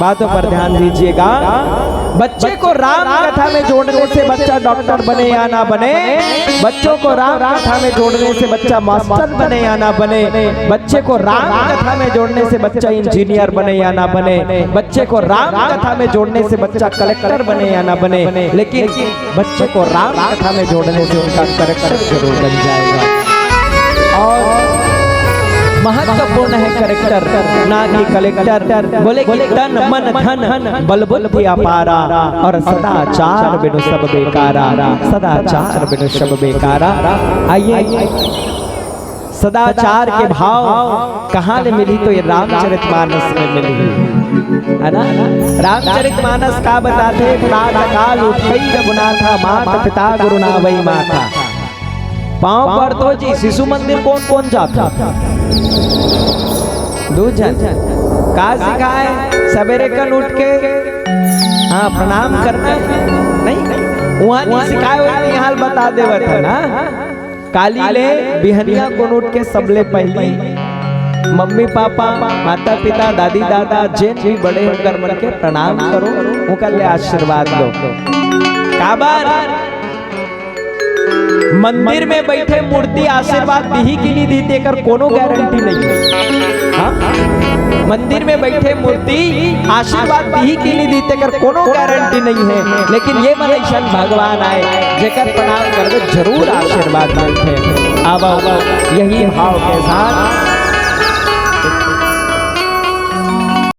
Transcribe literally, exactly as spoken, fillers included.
बातों पर ध्यान दीजिएगा। बच्चे को राम कथा में जोड़ने से बच्चा डॉक्टर बने या ना बने, बच्चों को राम कथा में जोड़ने से बच्चा मास्टर बने या ना बने, बच्चे को राम कथा में जोड़ने से बच्चा इंजीनियर बने या ना बने, बच्चे को राम कथा में जोड़ने से बच्चा कलेक्टर बने या ना बने, लेकिन बच्चे को राम कथा में जोड़ने से उनका करेक्टर जरूर बन जाएगा। और महत्वपूर्ण है करेक्टर, ना कि कलेक्टर। बोले कि तन मन धन बल बुद्धि अपारा, और सदाचार बिनु सब बेकारा, सदाचार बिनु सब बेकारा। आइए, सदाचार के भाव कहाँ ले मिली? तो ये रामचरितमानस में मिली, है ना? रामचरितमानस का बताथे? प्रातः काल उठई रघुनाथा, मात पिता गुरु नावई माथा। पाँव पड़तो जी, शिशु मंदिर कौन कौन जाता? दू झन। का सिखाए? सवेरे कन उठ के, हाँ, प्रणाम करना है, नहीं? वहाँ नहीं सिखाए, वहाँ नहीं, हाल बता देवत है ना। काली ले बिहनिया को उठ के सबले पहली मम्मी पापा, माता पिता, दादी दादा, जेन भी बड़े होकर मन के प्रणाम करो, ओकर ले आशीर्वाद लो। काबर? मंदिर में बैठे मूर्ति आशीर्वाद दिही कि नहीं दिही, तेकर कोनो गारंटी नहीं है। हाँ? मंदिर में बैठे मूर्ति आशीर्वाद दिही कि नहीं दिही, तेकर कोनो गारंटी नहीं है। लेकिन ये मन अइसन भगवान आए, जेकर प्रणाम करबे जरूर आशीर्वाद मिलथे। अब यही भाव के साथ